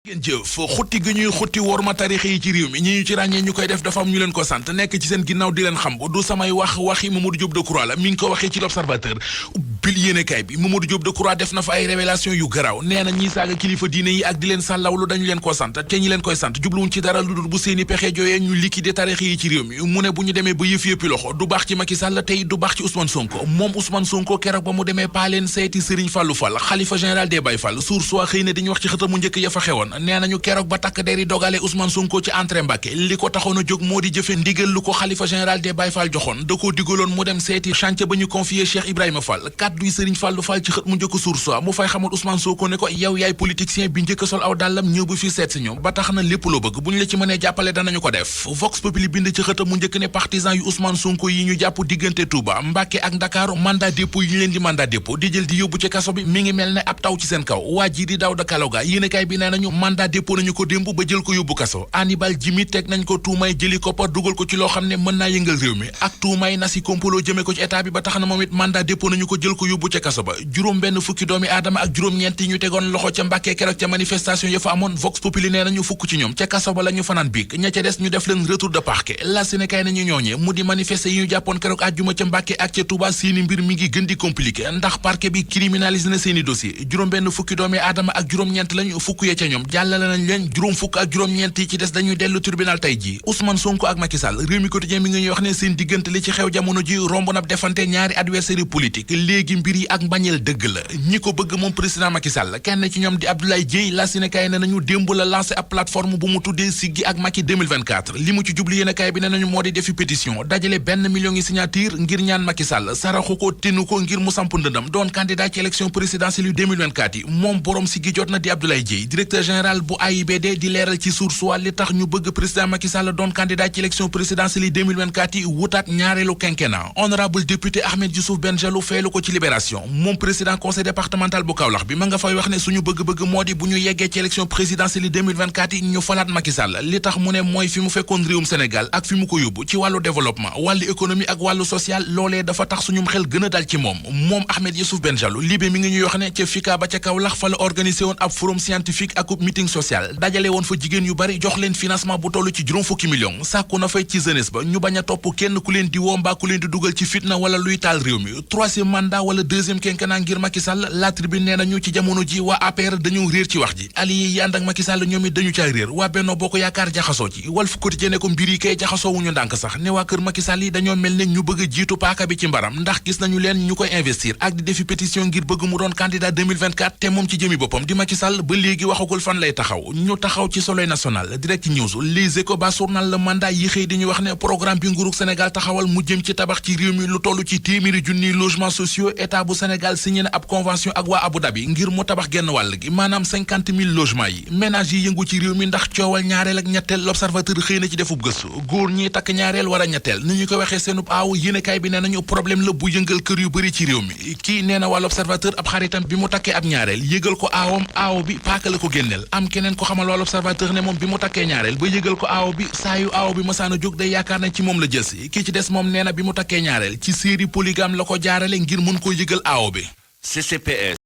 ngeen jëf xutti gi ñuy xutti worma tarix yi ci réew mi ñi ñu ci ràññee ñu koy def dafa am ñu leen ko sant nekk ci seen ginnaaw di leen xam du samay waxi Mamadou Diop Decroix la mi ngi ko waxee ci l'Observateur bil yéenekaay bi Mamadou Diop Decroix def na fa ay révélation yu garaaw nee na ñiy saaga kilifa diine yi ak di leen sàllawlu dañu leen ko sant te ñi leen koy sant jubluwuñ ci dara lu dul bu seeni pexe jooyee ñu liquider tarix yi ci réew mi mu ne bu ñu demee ba yëppi loxo du baax ci Macky Sall tey du baax ci Ousmane Sonko moom Ousmane Sonko keroog ba mu demee paaleen seeti Serigne Fallou Fall xalifa général des Baye Fall Source A xëy na dañuy wax ci xëtam mu njëkk ya fa xewoon nee nañu keroog ba takk der yi dogale Ousmane Sonko ci entrée Mbacké li ko taxoon a jóg moo di jëfe ndigal lu ko xalifa général des Baye Fall joxoon da koo digaloon mu dem seeti chantier ba ñu confié Cheikh Ibrahima Fall kàdduy Serigne Fallou Fall ci xët mu njëkk Source A mu fay xamal Ousmane Sonko ne ko yow yaay politicien bi njëkk sol aw dàllam ñëw bu fi seet si ñoom ba tax na lépp loo bëgg bu ñu la ci mënee jàppale danañu ko def Vox Populi bind ci xëtam mu njëkk ne partisan yu Ousmane Sonko yi ñu jàpp diggante Touba Mbacké ak Dakar mandat dépôt yi ñu leen di mandat dépôt di jël di yóbbu ci kaso bi mi ngi mel ne ab taw ci seen kaw waa ji di Daouda Kaloga yéenekaay bi nee nañu mandat dépôt nañu ko démb ba jël ko yóbbu kaso Hannibal Djimi teg nañ ko tuumay jëli koppar dugal ko ci loo xam ne mën naa yëngal réew mi ak tuumay nasi kompolo jëme ko ci état bi ba tax na moom it mandat dépôt nañu ko jël ko yóbbu ca kaso ba juróom benn fukki doomi aadama ak juróom-ñeent yi ñu tegoon loxo ca Mbàkke keroog ca manifestation ya fa amoon Vox Populi nee nañu fukk ci ñoom ca kaso ba la ñu fanaan biig ña ca des ñu def leen retour de parquet la Sénégal nañu ñooñee mu di manifester yi ñu jàppoon keroog àjjuma ca Mbàkke ak ca Touba seeni mbir mi ngi gën di compliqué ndax parquet bi criminalise na seeni dossier juróom benn fukki doomi aadama ak juróom-ñeent lañu fukk ya ca ñoom jàllale nañ leen juróom fukk ak juróom-ñeent yi ci des dañuy dellu tribunal tey ji Ousmane Sonko ak Macky Sall réew mi quotidien mi ngi ñuy wax ne seen diggante li ci xew jamono ji romb na defante ñaari adversaire politique léegi mbir yi ak mbañeel dëgg la ñi ko bëgg moom président Macky Sall kenn ci ñoom di Abdoulaye Dièye la Sénégal ne nañu démb la lancé ab plateforme bu mu tuddee Siggi ak Macky 2024 li mu ci jublu yéenekaay bi ne nañu moo di defi pétition dajale benn million yi signature ngir ñaan Macky Sall saraxu ko tenu ko ngir mu samp ndëndam doon candidat ci élection présidentielle yu 2024 yi moom borom Siggi jot na di Abdoulaye Dièye directeur général bu AIBD di leeral ci Source A li tax ñu bëgg président Macky Sall doon candidat ci élection présidentielle yi 2024 yi wutaat ñaareelu quinquennat honorable député Ahmed Youssouf Bengelou feelu ko ci Libération moom président conseil départemental bu Kaolack bi ma nga fay wax ne suñu bëgg-bëgg moo di bu ñu yeggee ci élection présidentielle yi 2024 yi ñu falaat Macky Sall li tax mu ne mooy fi mu fekkoon réewum Sénégal ak fi mu ko yóbbu ci wàllu développement wàllu économie ak wàllu social loolee dafa tax suñum xel gën a dal ci moom Ahmed Youssouf Bengelou Libé mi ngi ñuy wax ne ca FICA ba ca Kaolack fa la organisé woon ab forum scientifique ak meeting social dajale woon fa jigéen yu bari jox leen financement bu toll ci juróom fukki millions sàkku na fay ci jeunesse ba ñu bañ a topp kenn ku leen di woo mbaa ku leen di dugal ci fitna wala luy taal réew mi troisième mandat wala deuxième quinquennat ngir Macky Sall la tribune nee nañu ci jamono ji waa APR dañu réer ci wax ji allié yi ànd ak Macky Sall ñoom it dañu caay réer waa Benno Bokk Yaakaar jaxasoo ci Walf Quotidien ne ko mbir yi kay jaxasoo wuñu ndànk sax ne waa kër Macky Sall yi dañoo mel ne ñu bëgg a jiitu paaka bi ci mbaram ndax gis nañu leen ñu koy investir ak di defi pétition ngir bëgg mu doon candidat 2024 te moom ci jëmi boppam di Macky Sall ba léegi waxagul fan lay taxaw ñu taxaw ci Soleil national Direct News Les Échos ba journal Le Mandat yi xëy di ñu wax ne programme bi nguurug Sénégal taxawal mu jëm ci tabax ci réew mi lu toll ci téeméeri junniy logements sociaux état bu Sénégal signé na ab convention ak waa Abu Dhabi ngir mu tabax genn wàll gi maanaam 50 000 logements yi ménage yi yëngu ci réew mi ndax coowal ñaareel ak ñetteel L'Observateur xëy na ci defub gëstu góor ñi takk ñaareel war a ñetteel ni ñu ko waxee seenub aaw yéenekaay bi nee nañu problème la bu yëngal kër yu bëri ci réew mi kii nee na waa L'Observateur ab xaritam bi mu takkee ab ñaareel yëgal ko aawam aaw bi paaka la ko génneel am keneen ko xamal waa L'Observateur ne moom bi mu takkee ñaareel ba yëgal ko aaw bi saa yu aaw bi masaana jóg day yaakaar nañ ci moom la jël si kii ci des moom nee na bi mu takkee ñaareel ci série polygame la ko jaarale ngir mën koo yëgal aaw bi CCPS